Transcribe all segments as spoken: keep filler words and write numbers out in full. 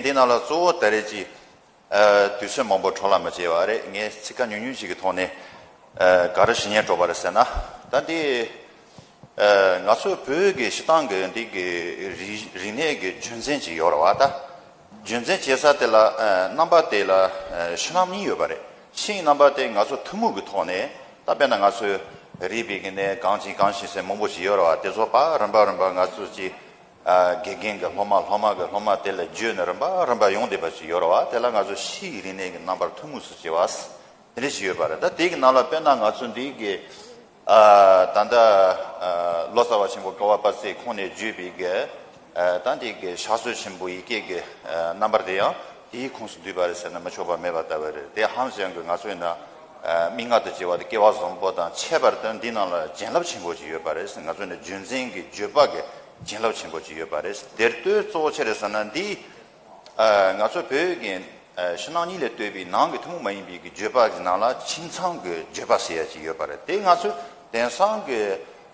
དེའི་ནང་ལ་གཙོ་བོ་ད་རེས་ཀྱི་ཨ་དུས་ཚོད་མང་པོ་འཕྲོ་བརླག་མི་བྱེད་པ་རེད། ངས་ཚིག་ཁ་ཉུང་ཉུང་ཞིག་གི་ཐོག་ནས་ཨ་ག་རེ་ཞུ་སྙིང་བྲོ་བ་རེད་ཟེར་ན། ད་འདི་ཨ་ང་ཚོ་བོད་ཀྱི་སྤྱིར་བཏང་གི་འདི་གི་རིག་རིག་གནས་ཀྱི་རྒྱུན་འཛིན་ཅིག་ཡོད་རེད་བ། ད་རྒྱུན་འཛིན་བྱེད་ས་དེ་ལ་ཨ་རྣམ་པ་དེ་ལ་ཨ་ཕྱི་ནང་གཉིས་ཡོད་པ་རེད། ཕྱིའི་རྣམ་པ་དེ་ང་ཚོ་ཐུན་མོང་གི་ཐོག་ནས། ད་དཔེར་ན་ང་ཚོའི་རིག་པའི་གི་གནས་གང་ཅི་གང་ཞིག་ཟེར་མང་པོ་ཞིག་ཡོད་རེད་བ། དེ་ཚོ་ཕར་རིམ་པ་རིམ་པ་ང་ཚོ་ཅིག་ཨ་དགེ་རྒན་གྱི་སློབ་མ། སློབ་མ་གི་སློབ་མ། དེ་ལ་བརྒྱུད་ནས་རིམ་པ་རིམ་པ་ཡོང་བསྡད་པ་ཞིག་ཡོད་རེད་བ། དེ་ལ་ང་ཚོ་ཕྱིའི་རིག་གནས་ཀྱི་རྣམ་པར་ཐུན་མོང་སུ་བྱེད་པ་དེ་འདྲ་ཞིག་ཡོད་པ་རེད། ད་དེ་གི་ནང་ལ་དཔེར་ན་ང་ཚོ་འདི་གི་ཨ་ད་ལྟ་ཨ་ལོ་ཙཱ་བ་ཆེན་པོ་ཀ་བ་པ་ཙེ་ཁོང་ནས་བརྒྱུད་པའི་གི་ཨ་ད་འདི་གི་ཕྱག་སྲོལ་ཆེན་པོ་ཡི་གེ་གི་ཨ་རྣམ་པར་དེ་ཡང་དེའི་ཁོངས་སུ་འདུས་པ་རེད་ཟེར་ན་མི་ཆོག་པ་མེད་པ་ལྟ་བུ་རེད། དེ་ཧང་ཅང་གི་ང་ཚོ་ཡིན་ན་ཨ་མན་ངག་ཏུ་བྱས་པ་དེ་སྐལ་བ་བཟང་པོ་དང་། ཁྱད་པར་དུ་འདི་ནང་ལ་བྱིན་རླབས་ཆེན་པོ་ཅིག་ཡོད་པ་རེད། ང་ཚོ་ནི་རྒྱུན་འཛིན་གྱི་བརྗོད་པ་གི་བྱིན་རླབས་ཆེན་པོ་ཅིག་ཡོད་པ་རེད། དེར་ལྟོས་གཙོ་བོ་ཆེ་རེད་ཟེར་ན། འདི་ཨ་ང་ཚོ་བོད་ཀྱི་ཨ་ཕྱི་ནང་གཉིས་ལས་བཏོད་པའི་ནང་གི་ཐུན་མོང་མ་ཡིན་པའི་གི་བརྗོད་པ་གི་ནང་ལ་ཁྱིམ་ཚང་གི་བརྗོད་པ་ཟེར་ཡ་ཅིག་ཡོད་པ་རེད། དེ་ང་ཚོ་དེང་སང་གི་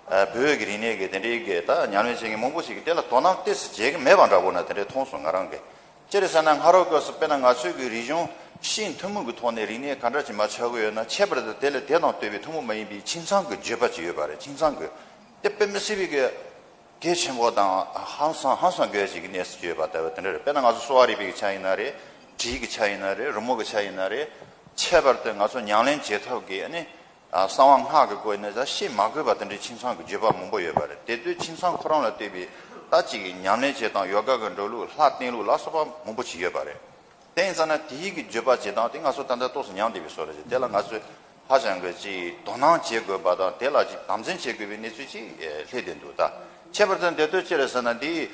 ཨ་བོད་ཀྱི་རིག་གནས་ཀྱི་དེ་འདྲའི་གི་ད་ཉམས་ལེན་བྱེད་མཁན་མང་པོ་ཞིག་གིས་དེ་ལ་དོ་སྣང་ཏོག་ཙམ་བྱེད་ཀྱི་མེད་པ་འདྲ་པོ་ན་དེ་འདྲའི་མཐོང་སོང་། ང་རང་གིས། ཅི་རེད་ཟེར་ན། སྔ་རབས་སྐབས་སུ་དཔེར་ན་ང་ཚོའི་གི་རིག་གཞུང་ཕྱིའི་ཐུན་མོང་གི་ཐོག་ནས་རིག་གནས་ག་འདྲ་ཅིག་མར་ཆགས་ཀྱི་ཡོད་ན། ཁྱད་པར་དུ་དེ་ལ་དེ་དང་བསྟུན་པའི་ཐུན་མོང་མ་ཡིན་པའི་ཁྱིམ་ཚང་གི་བརྗོད་པ་ཅིག་ཡོད་པ་རེད། ཁྱིམ་ཚང་གི་དེ་དཔེ་མི་སྲིད་པའི་གི་གལ་ཆེན་པོ་དང་ཧང་སང་ཧང་སང་དགོས་ཡ་ཅིག་གི་གནས་སུ་གྱུར་ཡོད་པ་ལྟ་བུ་དེ་འདྲ་རེད། དཔེར་ན་ང་ཚོ་གསོ་བ་རིག་པའི་གི་ཆ་ཡིན་ན་རེད། དྲིས་ཀྱི་ཆ་ཡིན་ན་རེད། རི་མོ་གི་ཆ་ཡིན་ན་རེད། ཁྱད་པར་དུ་ང་ཚོ་ཉམས་ལེན་བྱེད་ཐབས་ཀྱི་ཨ་ནི་ཨ་གསང་བ་སྔགས་ཀྱི་སྒོ་ནས་ད་བཤད་མ་དགོས་པ་དེ་འདྲའི་ཁྱིམ་ཚང་གི་བརྗོད་པ་མང་པོ་ཡོད་པ་རེད། དེ་དུས་ཁྱིམ་ཚང་ཁོ་རང་ལ་ལྟོས་པའི་ད་ཅིག་གི་ཉམས་ལེན་བྱེད་སྟངས། ཡོ་ག་གི་འགྲོ་ལུགས། ལྷ་བསྟེན་ལུགས་ལ་སོགས་པ་མང་པོ་ཅིག་ཡོད་པ་རེད། དེ་ཡིན་ཙང་ན་དེའི་གི་བརྗོད་པ་བྱེད་སྟངས་དེ་ང་ཚོ་ད་ལྟ་ཏོག་ཙམ་ཉམས་བསྡད་པའི་བཟོ་འདྲ་ཅིག་དེ་ལ་ང་ཚོས་ཧ་ཅང་གི་ཅིག་དོ་སྣང་བྱེད་དགོས་པ་དང་། དེ་ལ་ཅིག་དམ་འཛིན་བྱེད་དགོས་པའི་གནས་ཚུལ་ཅིག་ཨེ་སླེབས་བསྡད་འདུག་ད་ཁྱད་པར་དུ་འདི་ལྟོས་ཅི་རེད་ཟེར་ན། འདི་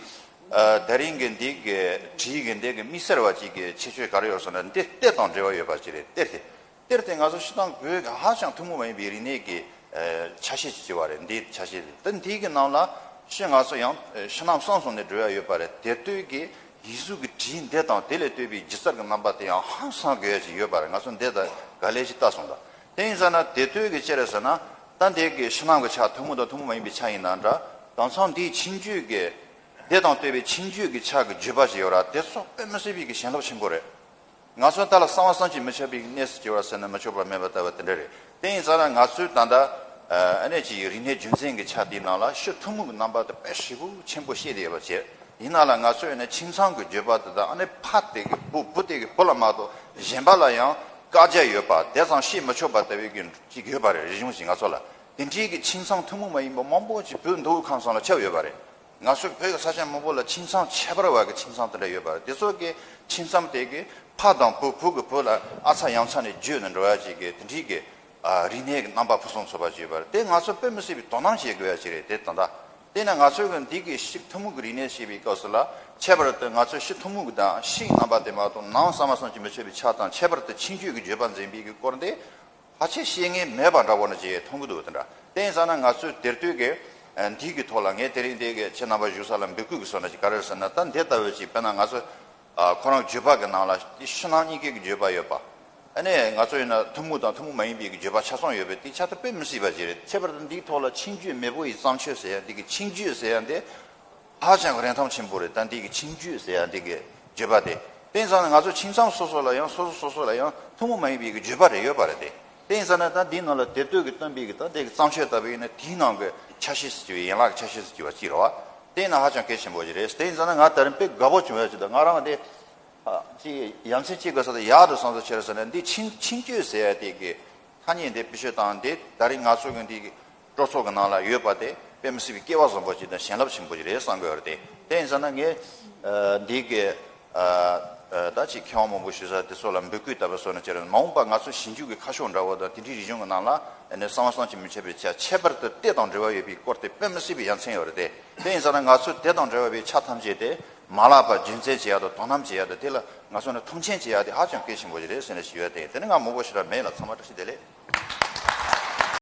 ཨ་ད་རིང་གི་འདི་གི་བྲིས་གི་འདི་གི་དམིགས་བསལ་བ་ཅིག་གི་ཁྱད་ཆོས་ག་རེ་ཡོད་ཟེར་ན། འདི་གཏེར་དང་འབྲེལ་བ་ཡོད་པ་ཅིག་རེད། གཏེར་དེ། གཏེར་དེ་ང་ཚོ་སྤྱིར་བཏང་བོད་ཀྱི་ཧ་ཅང་ཐུན་མོང་མ་ཡིན་པའི་རིག་གནས་ཀྱི་ཨ་ཆ་ཤས་ཅིག་བྱས་པ་རེད། འདིའི་ཆ་ཤས་དེ་འདིའི་གི་ནང་ལ་ཕྱི་ང་ཚོ་ཡང་ཨ་ཕྱི་ནང་གསང་གསུམ་ནས་འགྲོ་ཡ་ཡོད་པ་རེད། དེ་དུས་ཀྱི་ཡིག་གཟུགས་ཀྱི་བྲིས་འདི་དང་དེ་ལས་བཏོད་པའི་སྒྱུ་རྩལ་གྱི་རྣམ་པ་དེ་ཡང་ཧང་སང་དགོས་ཡ་ཅིག་ཡོད་པ་རེད། ང་ཚོ་འདི་ལྟ་ག་ལེ་ཅིག་ལྟ་སོང་། ད་དེ་ཡིན་ཙང་ན་དེ་དུས་ཀྱི་ཅི་རེད་ཟེར་ན། ད་འདི་གི་ཕྱི་ནང་གི་ཆ། ཐུན་མོང་དང་ཐུན་མོང་མ་ཡིན་པའི་ཆ་ཡིན་ན་འདྲ། དེང་སང་འདིའི་ཁྱད་ཆོས་ཀྱི་འདི་དང་བསྟུན་པའི་ཁྱད་ཆོས་ཀྱི་ཆ་གི་བརྗོད་པ་ཅིག་ཡོད་ར། དེ་ཚོ་དཔེ་མི་སྲིད་པའི་གི་བྱིན་རླབས་ཆེན་པོ་རེད། ང་ཚོ་ད་ལ་གསང་བ་བསམ་གྱིས་མི་ཁྱབ་པའི་གནས་སུ་གྱུར་བ་ཟེར་ན་མི་ཆོག་པ་མེད་པ་ལྟ་བུ་དེ་འདྲ་རེད། དེ་ཡིན་ཙང་ན་ང་ཚོའི་ད་ལྟ་ཨ་ནི་ཅིག་རིག་གནས་རྒྱུན་འཛིན་གྱི་ཆ་དེའི་ནང་ལ་ཕྱི་ཐུན་མོང་གི་རྣམ་པ་དེ་དཔེ་ཞེ་པོ་ཆེན་པོ་བཤད་བསྡད་ཡོད་པ་བྱས། ཡིན་ན་ལ་ང་ཚོ་ཡིན་ན་ཁྱིམ་ཚང་གི་བརྗོད་པ་དེ་དང་། ཨ་ནི་ཕ་དེ་གི་བུ། བུ་དེ་གི་བུ་ལ་མ་གཏོགས་གཞན་པ་ལ་ཡང་བཀག་རྒྱ་ཡོད་པ། དེ་ཙམ་བཤད་མི་ཆོག་པ་ལྟ་བུའི་གི་ཅིག་ཡོད་པ་རེད། རིག་གཞུང་ཞིག་ང་ཚོ་ལ་དེ་འདྲའི་གི་ཁྱིམ་ཚང་ཐུན་མོང་མ་ཡིན་པ་མང་པོ་ཅིག་བོད་མདོ་དབུས་ཁམས་གསུམ་ལ་ཁྱབ་ཡོད་པ་རེད། ང་ཚོའི་བོད་ཀྱི་ས་ཆ་མང་པོ་ལ་ཁྱིམ་ཚང་ཁྱད་པར་བ་གི་ཁྱིམ་ཚང་དེ་འདྲ་ཡོད་པ་རེད། དེ་ཚོ་གི་ཁྱིམ་ཚང་དེ་གི་ཕ་དང་བུ། བུ་གི་བུ་ལ་ཨ་ཚ་ཡ་མཚན་ནས་བརྗོད་ནས་འགྲོ་ཡ་ཅིག་གི་དེ་འདྲའི་གི་ཨ་རིག་གནས་ཀྱི་རྣམ་པ་ཕུན་སུམ་ཚོགས་པ་ཅིག་ཡོད་པ་རེད། དེ་ང་ཚོ་དཔེ་མི་སྲིད་པའི་དོ་སྣང་བྱེད་དགོས་ཡ་ཅིག་རེད། དེ་ད་ལྟ་དེས་ན་ང་ཚོའི་གི་འདི་གི་ཕྱི་ཐུན་མོང་གི་རིག་གནས་ཞེས་པའི་སྐབས་སུ་ལ། ཁྱད་པར་དུ་ང་ཚོའི་ཕྱི་ཐུན་མོང་གི་དང་ཕྱིའི་རྣམ་པ་དེ་མ་གཏོགས་ནང་གསང་བ་བསམ་གྱིས་མི་ཁྱབ་པའི་ཆ་དང་། ཁྱད་པར་དུ་ཁྱད་ཆོས་ཀྱི་བརྗོད་པ་འཛིན་པའི་གི་སྐོར་འདི་ཕལ་ཆེར་བཤད་མཁན་མེད་པ་འདྲ་པོ་ནི་ཅིག་མཐོང་གི་འདུག་དེ་འདྲ། དེ་ཡིན་ཙང་ན་ང་ཚོས་དེར་ལྟོས་ཀྱི་ཨ་འདི་གི་ཐོག་ལ་ངས་དེ་རིང་འདི་གི་ཁྱེད་རྣམ་པ་བཞུགས་ས་ལ་འབོད་སྐུལ་གྱི་བཟོ་འདྲ་ཅིག་ག་རེ་རེད་ཟེར་ན། ད་འདི་ལྟ་བུ་ཅིག་དཔེར་ན་ང་ཚོ་ཨ་ཁོ་རང་བརྗོད་པ་གི་ནང་ལ་ཕྱི་ནང་གཉིས་ཀའི་གི་བརྗོད་པ་ཡོད་པ། ཨ་ནི་ང་ཚོ་ཡིན་ན་ཐུན་མོང་དང་ཐུན་མོང་མ་ཡིན་པའི་གི་བརྗོད་པ་ཆ་ཚང་ཡོད་པས། དེ་ཆ་ད་དཔེ་མི་སྲིད་པ་ཅིག་རེད། ཁྱད་པར་དུ་འདིའི་ཐོག་ལ་ཁྱད་ཆོས་མེས་པོ་ཡི་བརྩམས་ཆོས་ཟེར་ཡ། འདི་གི་ཁྱད་ཆོས་ཟེར་ཡ་འདི་ཧ་ཅང་གི་རིན་ཐང་ཆེན་པོ་རེད། ད་འདི་གི་ཁྱད་ཆོས་ཟེར་ཡ་འདི་གི་བརྗོད་པ་དེ། དེ་ཡིན་ཙང་ན་ང་ཚོ་ཁྱིམ་ཚང་སོ་སོ་ལ་ཡང་། སོ་སོ་སོ་སོ་ལ་ཡང་ཐུན་མོང་མ་ཡིན་པའི་གི་བརྗོད་པ་རེ་ཡོད་པ་རེད་དེ། དེ་ཡིན་ཙང་ན་ད་འདིའི་ནང་ལ་དེ་ལྟོས་ཀྱི་སྟོན་པའི་གི་ད་འདི་གི་བརྩམས་ཆོས་ལྟ་བུ་ཡིན་ན། དེའི་ནང་གི་ཆ་ཤས་སུ་གྱུར་པའི་ཡན་ལག་གི་ཆ་ཤས་སུ་གྱུར་པ་ཅིག་རེད་བ། དེ་ཡིན་ན་ཧ་ཅང་གལ་ཆེན་པོ་ཞིག་རེད། དེ་ཡིན་ཙང་ན་ང་ད་རིང་དཔེ་དགའ་པོ་བྱུང་ཡ་ཅིག་ད། ང་རང་དེ་ཨ་ཅིག་ཡ་མཚན་སྐྱེ་དགོས་ས་དེ་ཡག་འདུག་བསམ་ཚུལ་ཆེ་རུ་སོང་ནས། འདི་ཁྱད་ཆོས་ཟེར་ཡ་དེ་གི་ཐ་སྙད་འདི་བེད་སྤྱོད་བཏང་། འདི་ད་རིང་ང་ཚོ་གི་འདི་གི་སྤྲོ་ཚོགས་ཀྱི་ནང་ལ་ཡོད་པ་དེ་དཔེ་མི་སྲིད་པའི་སྐལ་བ་བཟང་པོ་ཅིག་དང་བྱིན་རླབས་ཆེན་པོ་ཅིག་རེད་བསམ་གི་ཡོད་རེད་དེ། དེ་ཡིན་ཙང་ན་ངས་ཨ་འདི་གི་ཨ་ཨ་ད་ཅིག་མཁས་དབང་མང་པོ་ཞུ་ས་དེ་ཚོ་ལ་འབོད་སྐུལ་ལྟ་བུ་བཟོ་ནས་བྱས་རེད། མ་འོངས་པ་ང་ཚོ་ཞིབ་འཇུག་གི་ཁ་ཕྱོགས་འདྲ་བོ་དང་། དེ་འདྲའི་རིག་གཞུང་གི་ནང་ལ་ཨ་ནི་གསང་བ་བསམ་གྱིས་མི་ཁྱབ་པའི་ཆ། ཁྱད་པར་དུ་གཏེར་དང་འབྲེལ་བ་ཡོད་པའི་སྐོར་དེ་དཔེ་མི་སྲིད་པའི་ཡ་མཚན་ཡོད་རེད་དེ། དེ་ཡིན་ཙང་ན་ང་ཚོས་དེ་དང་འབྲེལ་བ་བའི་ཆ་ཐམས་ཅད་དེ་མ་བརླག་པར་རྒྱུན་འཛིན་བྱེད་ཡ་དང་། དོ་སྣང་བྱེད་ཡ་དང་། དེ་ལ་ང་ཚོ་ནི་མཐོང་ཆེན་བྱེད་ཡ་དེ་ཧ་ཅང་གལ་ཆེན་པོ་ཞིག་རེད་ཟེར་ནས་ཞུ་ཡ་དེ་ཡིན། དེ་ནི་ང་མང་པོ་ཞིག་ར་མེད་ལ། ཚང་མ་བཀྲ་ཤིས་བདེ་ལེགས།